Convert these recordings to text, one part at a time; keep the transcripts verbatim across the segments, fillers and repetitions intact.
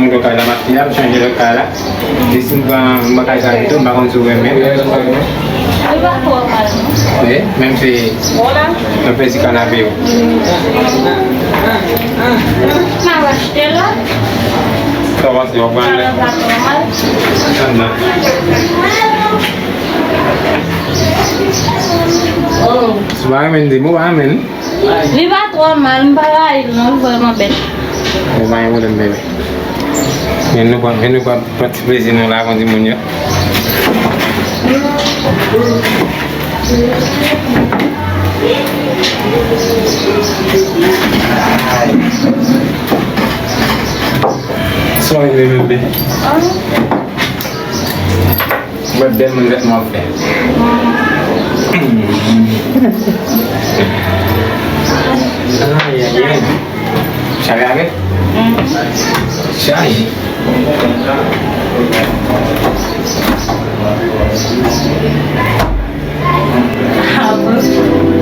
Lokal la, m ap fini ap chanje lokal la. E si m pran, m pa ka sa tou, m pa konn si w renmen. Li pa twò mal, non. Wi, menm si yon pèsi kanape yo. M ap achte la. Sa w panse, w ap pran lè? Sa pa twò mal. Ann nan. Si w pa renmen, di m, ou pa renmen. Li pa twò mal, m pa rayi l non, li vrèman bèl. Ou pa gen pwoblèm, bebe. Men nou pran, men nou pran, pran ti plezi nou la, kondi moun yo. Sorry, bebe. Mwen bèl mwen vèt mwen fè. Ayayay. Chaje avèk? Chaje. Ah bon?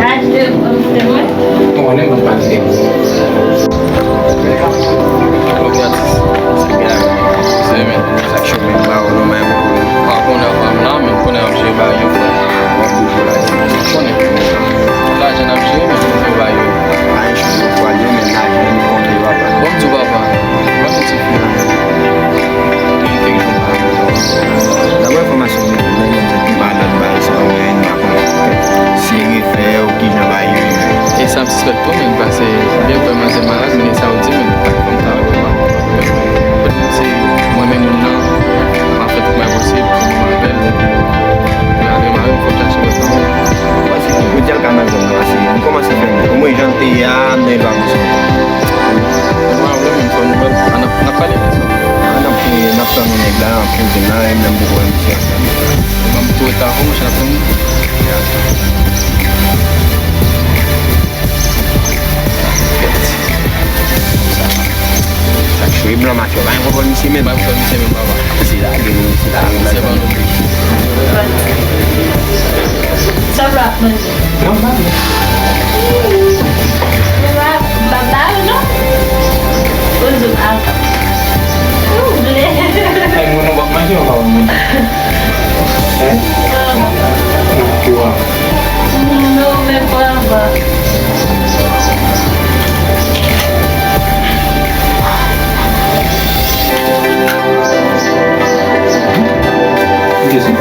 Achte pou mwen? Ou konnen mwen pa kite pou. Lòt atis, sa gen la. Se men, sa k cho men, ba ou non, men. Pa konnen anvan m nan, men konnen ap jere ba yo, frè. Konnen. Lajan ap jere, men konnen ba yo. Pa yon chou pou ale, men lajan nou konte yo ap. Bon, m di w, papa. Bon, m di w, frè. Gen kèk jou pa. Dapre enfòmasyon mwen, mwen gen kèk malad bagay sa, mwen pa konnen. Se refè ou kijan bagay yo ye. E sa m sispèk tou, men, paske byen vrèman se malad, men sa ou di, men, fòm sa yo, se mwen menm moun nan, m ap fè tout bagay posib pou m apèl, epi, epi ale mare, fò chache lòt nan. Paske jodi a l ka nan zòn nan, paske li kòmanse fè nou. Omwen jan l te ye a, m nan elvaj. Mwen, mwen menm, fò nou, n ap, n ap pale. N ap, n ap tann yon nèg la, n ap poze nan, e menm pou wè misye ansanm. Ban m tou reta avè w, monchè, n ap tann. Sa k cho e blan matyo, pa gen kontwòl misye menm. Pa gen kontwòl misye menm, papa. Misye lage nou, misye lage nou. Misye ban nou. Sa w ap manje? Non, pa vle. Ou pa, ou pa ba yo, non? Ou di m avan. Ou vle. Ay, mwen, mwen p ap manje, mwen pa manje. Hein? Avan. Non, mwen pa avan. Jezi.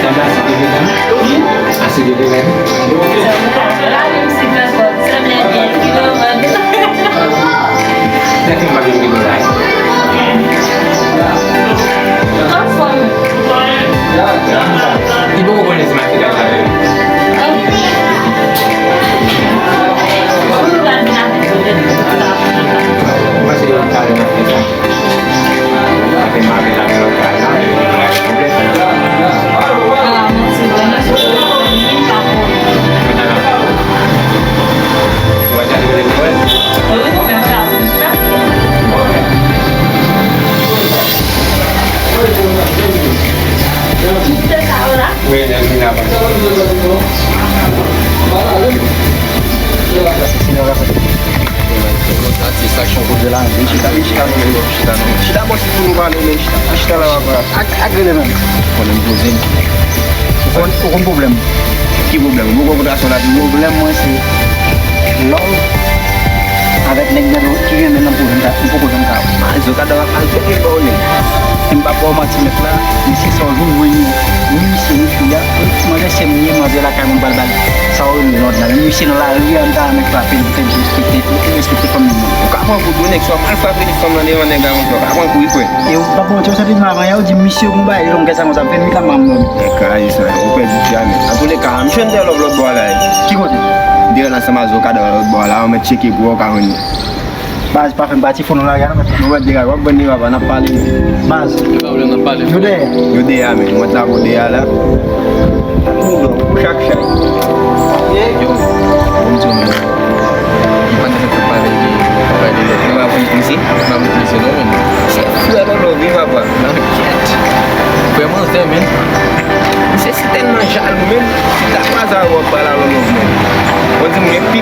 Sa va, se te deja? Ase de deja? Sa va, la, menm si transpò, sa vle di kilomèt. Nèg m pa gen rive la. Anfòm. Li poko konnen si m ap fè sa. Mwen se yon talè m ap fè sa. Apre m ap fè sa nan kay la, men mwen pa gen pwoblèm. Mwen ta nan. Ou wè sa, li konnen mwen. Wi, lè vin la, pa. Satisfaksyon pou de la, vin chita, vin chita, non, vin chita, non. Chita, bon, si pou nou pale, men chita, chita la, papa. Ak, ak rele menm. Konnen m poze m. Ou konn, ou konn pwoblèm. Ki pwoblèm? Ou konn kontrasyon la, pwoblèm mwen se love avèk nèg nan ki renmen nan pwoblèm sa, m poko janm ka wè. Mazo kadav ap mal pete ba w nèg. Si m pa ba w manti nèt la, misye sa w jwenn mwen ni, ni misye ni fi a, manzè sè m ye, manzè lakay mwen pral bal. Sa w renmen lòd la, men misye nan lari a, m ta renmen frape l, pou te respekte, respekte fanmi mwen. Ou ka pran kou tou, nèg, si w ap mal frape ti fanm nan devan nèg la konsa, ou ka pran kou wi, frè. E w p ap manti, w santi m avan yè, w di misye gon bagay long kè sa konsa, m fè m ka manm non. Nèg ka ye sa, ou pèdi ti a, men. Antouleka, m jwenn dèyè lòv lòt bò a la. Ki kote? Dèyè la, ansanm a zo kadav lòt bò a la, ou mèt tcheke pou wè ou ka jwenn li. Baz, pa fè m pati fon nou lage a non, mèt. Nou mèt degaj, w ap bann li papa, n ap pale. Baz. Yo dèyè. Yo dèyè a, men. Ou mèt la pou dèyè a la. Pou chak chay. Yo. Bon, di w, men. M pa t fèk pale de, pale de lòt. Li pa voye plezi? Li pa voye plezi non, men. Se frè Lolo, wi, papa. Nan kyèt. Vrèman, zè, men. Misye si tèlman jalou, men. Si ta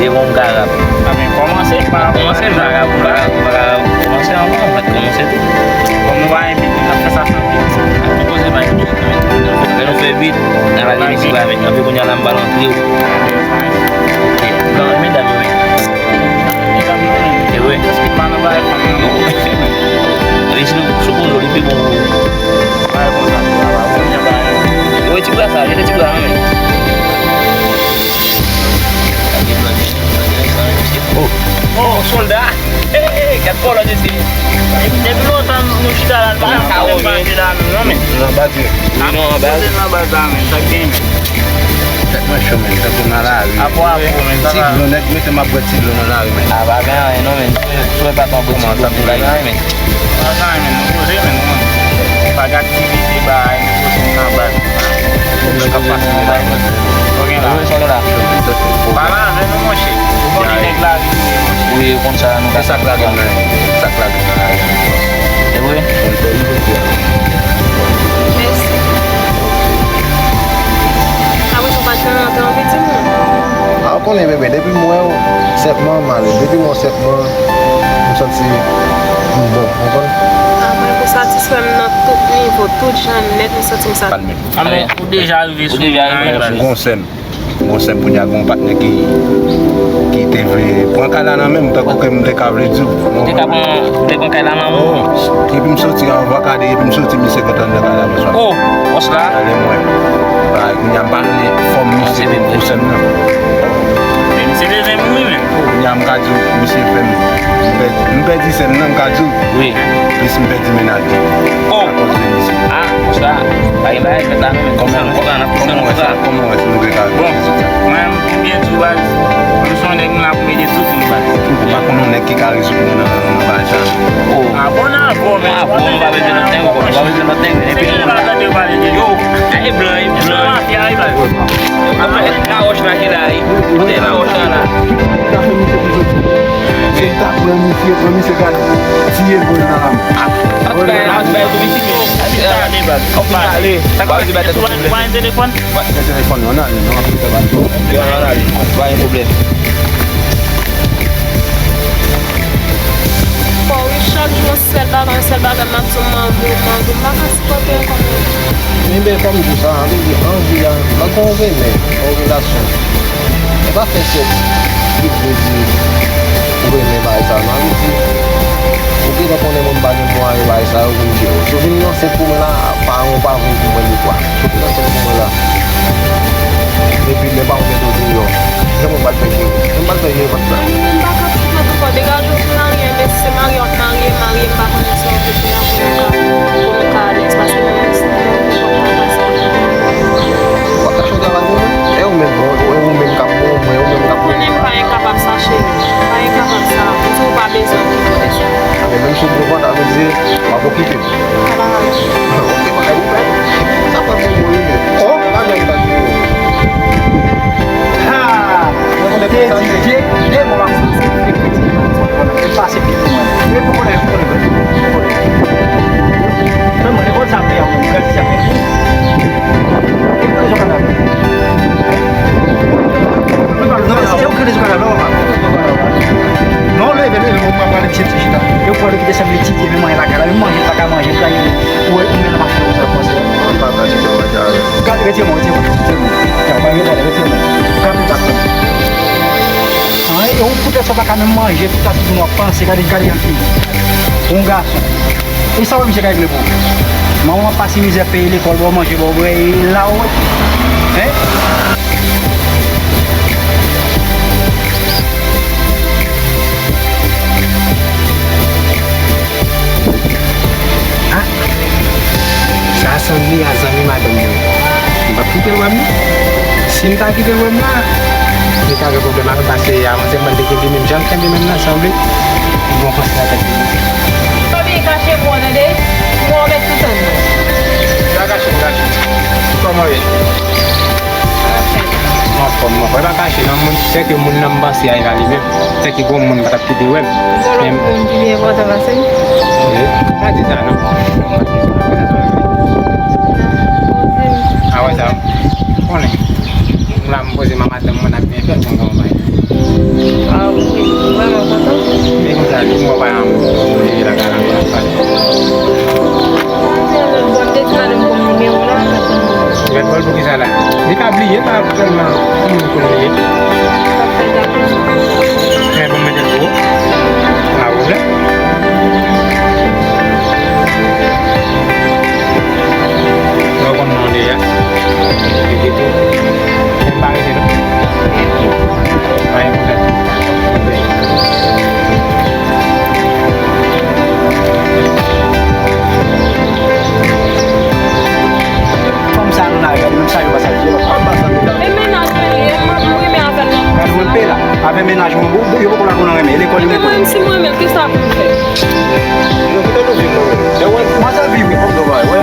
devan m ka rap. A, men kòmanse pa. Kòmanse, m pa rap, m pa rap, m pa rap. Kòmanse ankò, m mèt kòmanse tou. Kòm nou pa gen bit, nou ap fè sa san bit. Ap poze bay bit, men. Lè nou fè bit, n a lage mizik la, men anpil kounye a la m ba l antre. Ok. Nan men dam yo, men. E vre. Èske pa nan bagay fanm nan? Li si nou sou kozo, li pi bon pou ou. Bagay konsa, tou, la, pa bon, jan bagay. Yo, ti bra sa, jete ti bra, non, men. Oh. Oh, sòlda. Hey, hey, gad kòlòt isi. Depi lontan nou chita la, nou pa ka wè pase la, nou, non, men. Nan baz, wi. Wi, nou anba. Sote nan baz la, men, sa k gen. Tèt mwen cho, men, tankou nan lari. Apò, apò, men, sa va. Ti dlo, nèg mete m ap bwè ti dlo nan lari, men. A, pa gen anyen, non, men. Sou e pa tan bwè ti dlo pou lari, men. Pa gen anyen, men, nou poze, men, nou, pa gen aktivite, bagay, nou poze nan baz. Mwen k ap pase nan bagay. Ou gen la. Wi, sa gen la. Pa lave nou, monchè. Ou konnen nèg lari nou ye, monchè. Wi, ou konn sa, nou ka. E sa k lage m nan, sa k lage m nan lari. E vre? Mèsi. Apre sa, ou pa t nan antre anvi di m non. A, ou konnen, bebe, depi m wè w, senpman m ale. Depi m wè w, senpman, m santi m bon, ou konprann? A, mwen pou satisfè m nan tout nivo, tout jan nèt, m santi m satisfè. Amè, ou deja rive sou mwen, baz. Ou gon sè m. Gon sè m kounye a, gon patnè ki, ki te vle pran kay la nan men m, tankou ke m te ka vle di w. Ou te ka pran, ou te pran kay la nan men w? Oh, epi m soti anvan kade, epi m soti, misye kontan nan kay la, bonswa. Oh, bòs la. Ale mwen. Bagay, kounye a m pa konnen fòm misye pou sè m nan. Men misye bezwen mouri menm. Kounye a m ka di w, misye fè m, m pèdi, m pèdi sè m nan, m ka di w. Wi. Plis m pèdi mennaj li. Oh. Akoz de misye. Ah, konsa. Pa gen bagay fèt la non, men. Kòman, kòman, kòman w wè sa? Kòman w wè si nou gen ka rezon sa? Bon, mwen, pou byen di w, baz, mwen se yon nèg m la pou m ede tout moun, baz. Ou pa konn yon nèg ki ka rezoud mwen nan, nan bagay sa? Oh. Ah, bon, nan bon, men. Ah, bon, nou pa bezwen lòt nèg ankò, nou pa bezwen lòt nèg, men epi nou la. Yo, e blan, e blan. Apre, lawòch la ki la, wi. Kote lawòch la la? Se ta pran misye, pran misye gade. Tiye gol nan lam. Ap bay, ap bay tou misye. Ap pale. Ap pale. Sa k ap pase? Ou pa gen telefòn? Ou pa gen telefòn, non, non, non. Yo, non, non, pa gen pwoblèm. Fò wi, chak jou yon sèl bagay, yon sèl bagay, m ap di w m anvi w, m anvi w, m pa ka sipòte ankò non. Ebyen, fò m di w sa, anvi, anvi a, lè w gen yon renmen, yon relasyon, e pa fè sèks ki vle di ou renmen bagay sa, non, anvi di, ou gentan konnen mwen m pa gen mwayen bagay sa yo pou m jere w. Si w vin nan sèks pou mwen la, paran w pa vle pou mwen de fwa. Soti nan sèn pou mwen la. Epi lè pa ou mete w deyò. Jan mwen pral fè jere? Jan mwen pral fè jere kòb sa? Mwen menm m pa ka sipòte ankò. Degaje w pou marye, men si se marye w ap marye, marye, m pa konnen sa w vle fè a pou nou ka, pou nou ka alèz, paske mwen menm si mwen menm m konn pa sa. W ap chache yon travay pou mwen? E ou menm, bon, e ou menm k ap bon, mwen, ou menm k ap bon. Ou konnen m pa enkapab sa, cheri. M pa enkapab sa. M di w pa bezwen m ki kote sa. A, men menm si w bon vant, a vle di Sa w pa ka menm manje, tout sa, tout moun w ap panse, gade, gade jan l fini. Yon gason. E sa w wè misye ka regle pou ou? Manman w ap pase mizè, peye lekòl, ba w manje, ba w bwè, e la w wè. Hein? Ah, sa sanble a zanmi madanm mwen. M p ap kite l wè m non. Si m ta kite l wè m la, li ta gen pwoblèm avè m, paske avan se mwen te kenbe, menm jan l kenbe menm nan, sanble li gon konsèy nan tèt li. Pa byen kache m, tande. M wè w mèt sou sèn nan. Pa kache m, kache m. Kòman w ye? Anfèt. M anfòm, m anfòm. E pa kache non, moun, sèke moun nan m panse a, e pa li menm. Sèke granmoun pa t ap kite wè m. Ou konn lòt moun ki pi enpòtan pase m? Wi. Pa di sa non. A wè sa, m konnen. M la m poze m a madanm mwen ap byen fè l konn kòman bagay. Ah, ou vrèman kontan? E konsa, li mwen pa yon moun, m veye lakay la, m ap pale. Bon, m te di madanm pou m nimewo la. Mèt Pòl, poukisa la? Li ka bliye, pa tèlman moun pou l bliye. Sa fè sa. Men bon, mete l pou ou. Pa pwoblèm. Mwen konn non deja. Epi tou, men pa rete non. Pa gen pwoblèm. Fanm sa nou la, gade menm sa yo pa sa yo. E mennaj mwen li ye, m, m renmen avè l nan. Gade mwen pe la, avè mennaj mwen, yo poko la pou nan renmen, lekòl yo mete. Mwen menm si mwen renmen l, kisa pou m fè? Yo kite nou viv nou menm. Lè w wè, kòmanse viv wi, pòp do bay, wè.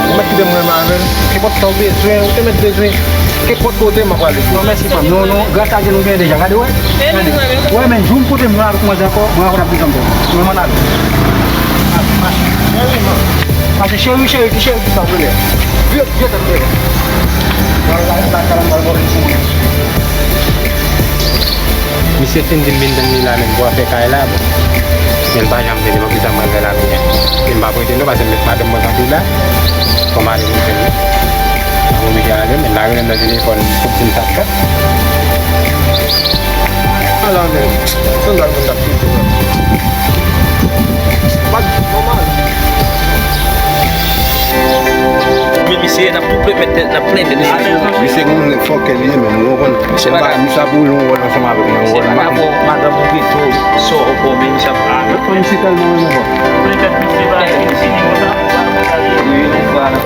Ou mèt kite m renmen avè l. Kenpòt sa w bezwen, ou te mèt bezwen. Kenpòt kote m ap prale. Non, mèsi frè m. Non, non, gras a Dye nou gen deja. Gade, wè. Gade. Wè, men, jou m kote m wè avèk manzè ankò, mwen ankò n ap bezwen m. Mwen, mwen ale. Mache. Mache, cheri, cheri, ki cheri, ki sa w vle? Vye, vye tèt mwen. Misye fin di m vin tann li la menm pou afè kay la, bon. Men l pa janm vini, bon, kisa mwen fè la kounye a? E m p ap rete non, paske m met madanm mwen kanpe la. Fò m ale pou m jwenn li. M oblije ale, men l a rele m nan telefòn pou di m sa k fèt. Ala men, sandal mwen t ap kite la. Bat nòmal. Men misye, n ap tou plen mèt tèt, n ap plen tèt misye. Misye gen yon nèg fòkè li ye, men ou konprann. Se pa misye ap woule yon wòl ansanm avèk mwen, yon wòl. Se pa rapò madanm ou pito, sò ou kò, men misye ap. Fò misye tèlman renmen bò. Plen tèt misye, ba misye di konsa. Wi, nou vwa la.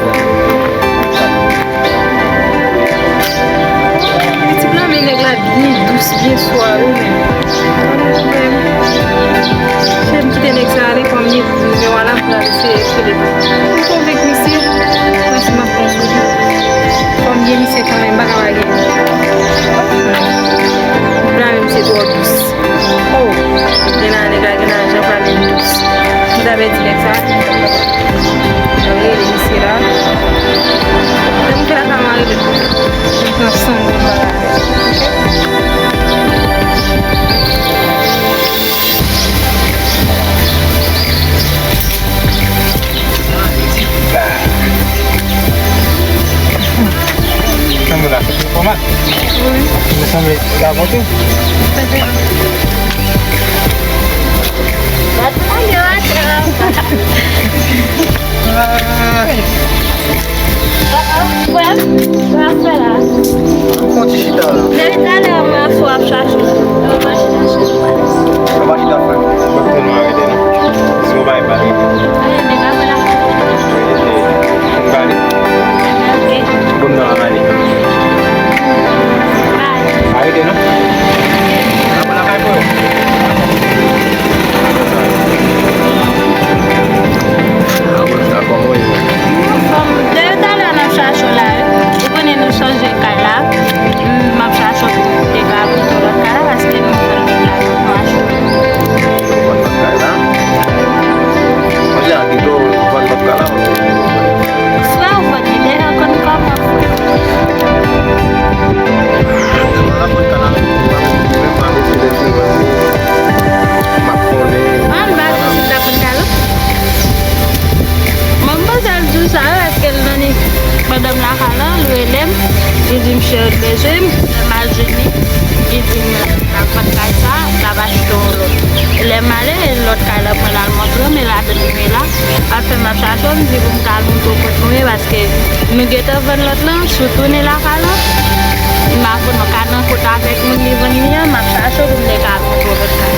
Tip la, men nèg la byen dous, byen sware menm. Pa gen pwoblèm. Kite m kite nèg sa ale, kòm li nimewo a la, m pral eseye rele l. M konvenk misye, mwen si m ap pran sou li. Kòm gen misye kanmenm, m pa ka pa gen li. M pa renmen misye twò dous. Oh, gen la nèg la gen lajan, pa menm dous. M ta pèdi nèg sa. Mwen rele misye la. Lè m te la sa, mwen rele l. M pran san m pou m pale avè l. Sanble la soti kòman? Wi. Sanble la monte? Bat mwen yo atè. Ah. Frè m, sa w ap fè la? Fon ti chita la. Depi talè a, mwen ap fè w ap chache w. Ou pa chita frè m. Ou pa tèlman arete non. Si w bay pale. Anyen, men pa vre la. Ann pale. Ok. Bon, non, ale. Bye. Arete non. Nan lakay mwen. Anfòm, depi talè a n ap chache w la, wi. Ou konnen nou chanje kay la. M, m ap chache w pou te ka pote w lòt kay la, paske nou fè l la, nou achte. Ou vann lòt kay la? Mwen te a gide w vann lòt kay la. Frè, ou vann li deja, konn kòman, frè. Mwen la vann kay la, mwen pa mete lè pou vann li. M ap konnen. An, ba, si m ta vann kay la. Mwen, m panse l di w sa, wi, paske l nan li, pandan m lakay la, l rele m, li di m cheri, l bezwen m, lè m al jwenn li, li di m l ap vann kay sa, M ale, e lòt kay la mwen l al montre m, e ladann li mwen la. Apre m ap chache w, m di pou m ka al montre w kot nou ye, paske nou gentan vann lòt lan, si w tounen lakay la, m ap vann ou ka nan kot avèk moun li vann li an, m ap chache w pou m te ka al montre w lòt kay.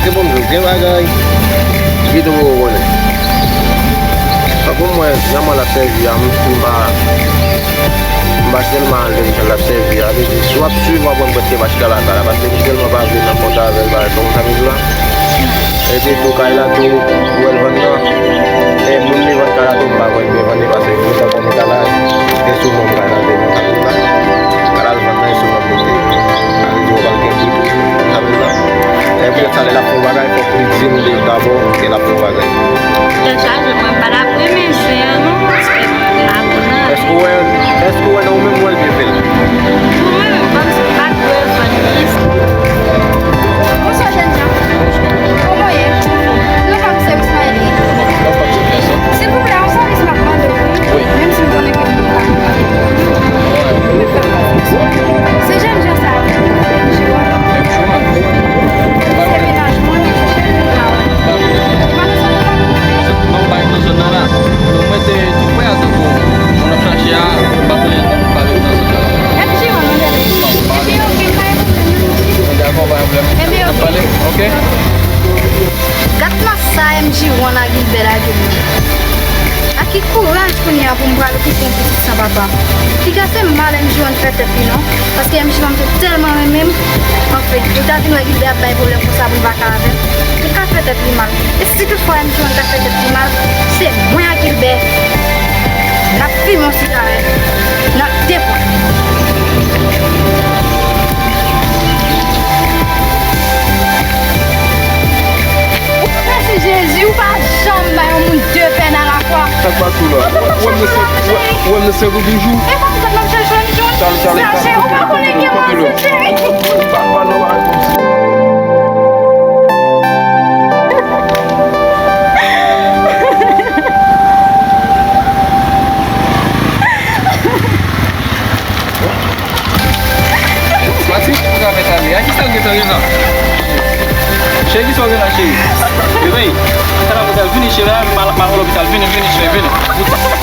Se bon, m gen bagay ki tou pou konnen. Tankou mwen, jan mwen l ap sèvi a, m, m pa, m pa sèlman al nan jan l ap sèvi a. Vle di, si w ap swiv, w ap wè m prèske pa chita lakay la, paske m tèlman pa vle nan kont avè l, bagay sa, w konn sa m di la. Epi tou, kay la tou, ou wè l vann nan. E moun li vann kay la tou, m pa kwè l byen vann li, paske m kontan vann kay la, e souvan m kay la, te vann kay la. Kay la l vann nan, e souvan m te. Sa vle di, w pral gen dout, sa vle di la. E poutèt sa, lè l ap fè yon bagay, fòk li di m li dabò, ke l ap fè yon bagay. Tèt chaje, mwen pa t ap renmen zen an non, paske mwen pa konn anyen. Èske w wè, èske w wè nan ou menm ou wè l byen fè l? Ou menm, m panse w pa t dwe vann li. Bonswa, jènjan. Kòman w ye? Non, pa m se Ismaël. Silvouplè, yon sèvis m ap mande w. Wi. Menm si m konnen ke m pa. Ou mèt fè m konfyans. Se jènjan sa a, M J One. M J One. Se mennaj mwen, men chèche l pou mwen. Li pa nan zòn nan? Non, li pa nan zòn nan la. Mwen te tou prè a tankou moun ap chache a, m pa konnen non, m pa ret nan zòn nan la. M J One, mwen rele. Non, m pa ret. Ebyen, oke, pa gen pwoblèm. Mwen dakò, pa gen pwoblèm. Ebyen, oke. N ap pale, oke? Gad nan sa M J One a Gilbert lage m nan. Ak ki kouraj kounye a pou m pral kite yon pitit san papa? Piga se mal M J One fè tèt li non, paske M J One te tèlman renmen m. Anfen, li ta vin wè Gilbert ap bay pwoblèm konsa pou l pa ka avè m. Li ka fè tèt li mal. E si toutfwa M J One ta fè tèt li mal, se mwen ak Gilbert n ap fimen yon sigarèt, n ap depòte. Mèsi Jezi, ou pa janm bay yon moun de pèn alafwa. Sa k pase la? Ou wè m nan se, ou wè m nan se gou toujou. E pa m sot nan chèche yon jòn. Chale, chale, chale. Ou pa konnen gen manje, cheri. Pa, pa, non, pa, non. Patrick, ou ka fè sa, a ki sa w gentan gen la? Cheri, ki sa w gen la, cheri? Bebe, sa la pou fè vini, cheri, la, mal, mal lopital, vini, vini, cheri, vini.